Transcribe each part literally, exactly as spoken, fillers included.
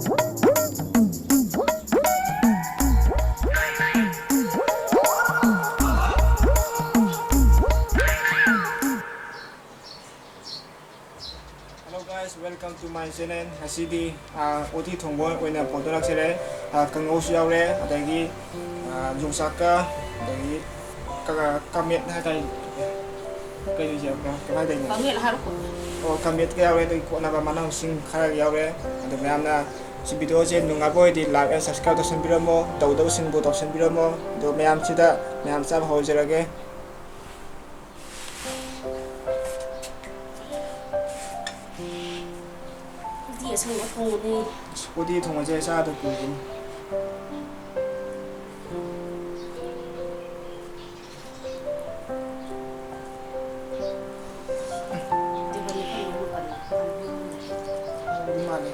Hello guys, welcome to my channel. ꯉꯁꯤꯗꯤ, ꯑꯥ, ꯎꯇꯤ ꯊꯣꯡꯕ ꯑꯣꯏꯅ ꯄꯨꯊꯣꯔꯛꯆꯔꯦ꯫ ꯑꯥ, ꯀꯥꯡꯉꯧꯁꯨ ꯌꯥꯎꯔꯦ, ꯑꯗꯒꯤ, ꯑꯥ, ꯌꯣꯡꯆꯥꯛꯀ, ꯑꯗꯒꯤ ꯀ-, ꯀꯥꯃꯦꯠ ꯍꯥꯏꯇꯥꯔꯦ꯫ ꯀꯩꯅꯣꯁꯦ, ꯀꯃꯥꯏꯅ ꯇꯧꯔꯤꯅꯣ? ꯀꯥꯃꯦꯠ ꯍꯥꯏꯔꯛꯑꯣ꯫ ꯑꯣ, ꯀꯥꯃꯦꯠꯀ ꯌꯥꯎꯔꯦ, ꯑꯗꯒꯤ ꯀꯣꯠꯅꯕ ꯃꯅꯥ ꯃꯁꯤꯡ ꯈꯔ ꯌꯥꯎꯔꯦ꯫ ꯑꯗꯣ ꯃꯌꯥꯝꯅ ꯁꯤ video ꯁꯦ ꯅꯨꯡꯉꯥꯏꯕ ꯑꯣꯏꯔꯗꯤ like and subscribe ꯇꯧꯁꯟꯕꯤꯔꯝꯃꯣ, ꯇꯧꯗꯕꯁꯤꯡꯕꯨ ꯇꯧꯁꯟꯕꯤꯔꯝꯃꯣ꯫ ꯑꯗꯣ ꯃꯌꯥꯝꯁꯤꯗ ꯃꯌꯥꯝ ꯆꯥꯕ ꯍꯧꯖꯔꯒꯦ꯫ ꯎꯇꯤ ꯑꯁꯪꯕ ꯊꯣꯡꯕꯅꯦ꯫ ꯎꯇꯤ ꯊꯣꯡꯕꯁꯦ ꯆꯥꯗ ꯀꯨꯏꯔꯦ꯫ ꯑꯗꯨ ꯃꯥꯜꯂꯦ꯫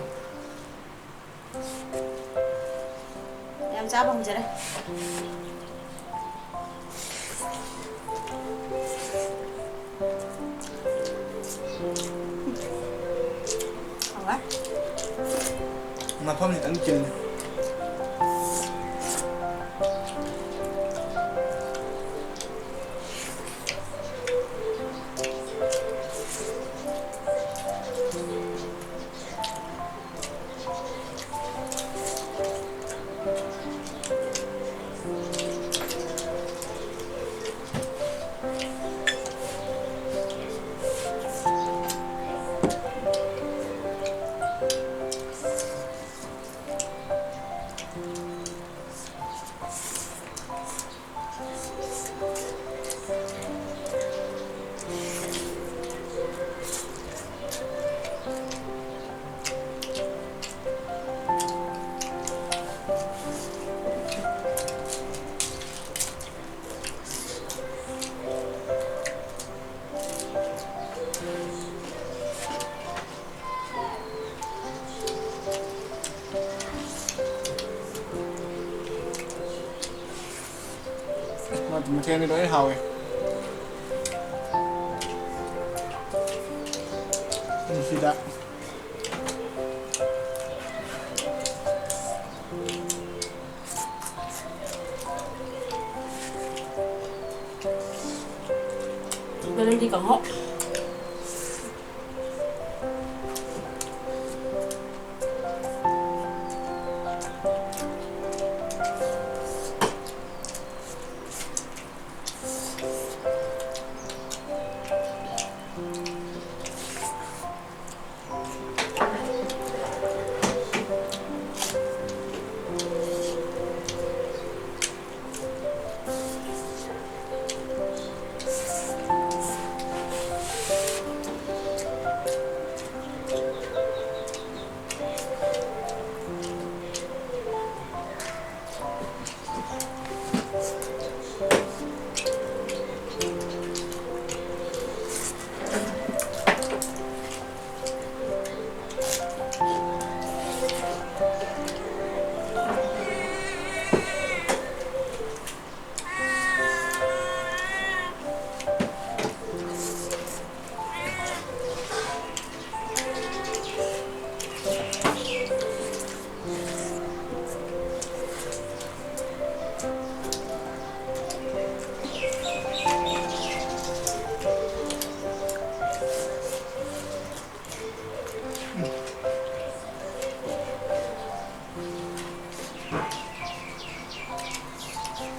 ꯌꯥꯝ ꯆꯥꯕ ꯍꯧꯖꯔꯦ꯫ ꯍꯥꯎꯋꯦ꯫ ꯃꯐꯝ ꯈꯤꯇꯪ ꯆꯤꯜꯂꯦ꯫ ꯃꯊꯦꯜꯗꯤ ꯂꯣꯏ ꯍꯥꯎꯋꯦ꯫ ꯁꯤꯗ ꯅꯪꯗꯤ ꯀꯥꯡꯍꯧ꯫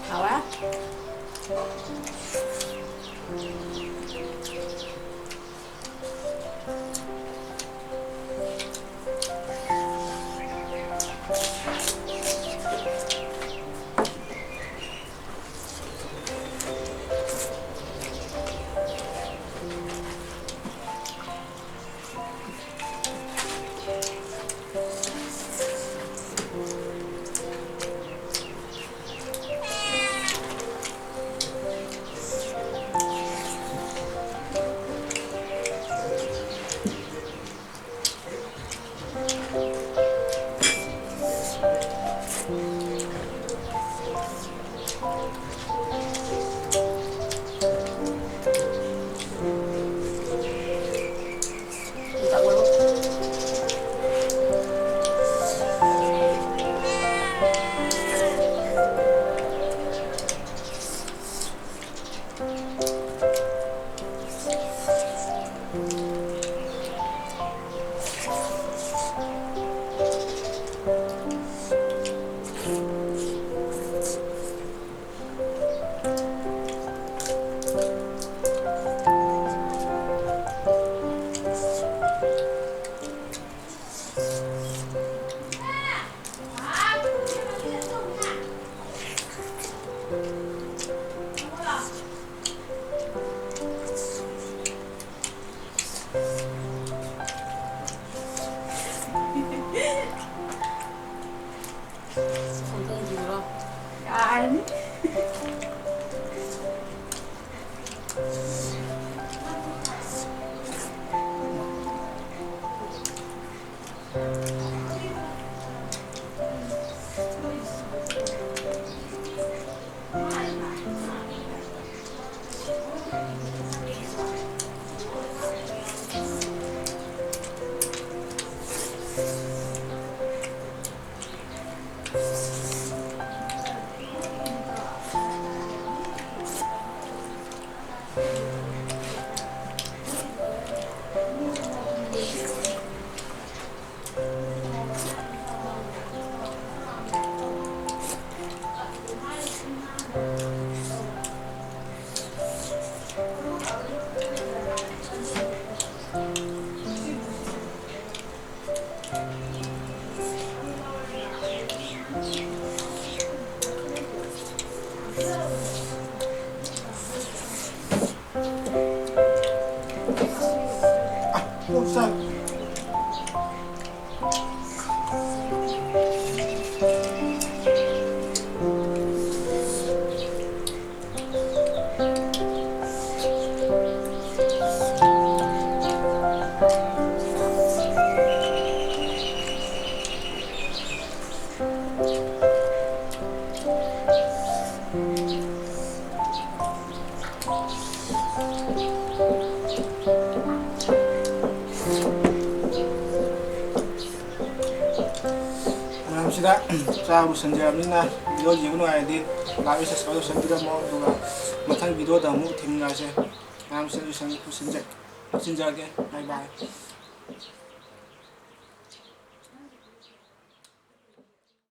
ꯍꯥꯎꯋꯦ꯫ ꯃꯌꯥꯝꯁꯤꯗ ꯆꯥꯕ ꯂꯣꯏꯁꯤꯟꯖꯔꯕꯅꯤꯅ, video ꯌꯦꯡꯕ ꯅꯨꯡꯉꯥꯏꯔꯗꯤ like, subscribe ꯇꯧꯁꯟꯕꯤꯔꯝꯃꯣ, ꯑꯗꯨꯒ ꯃꯊꯪ video ꯗ ꯑꯃꯨꯛ ꯊꯦꯡꯅꯔꯁꯦ꯫ ꯃꯌꯥꯝꯁꯤꯗ ꯂꯣꯏꯁꯤꯟ-, ꯂꯣꯏꯁꯤꯟꯖ-, ꯂꯣꯏꯁꯤꯟꯖꯔꯒꯦ꯫ Bye bye꯫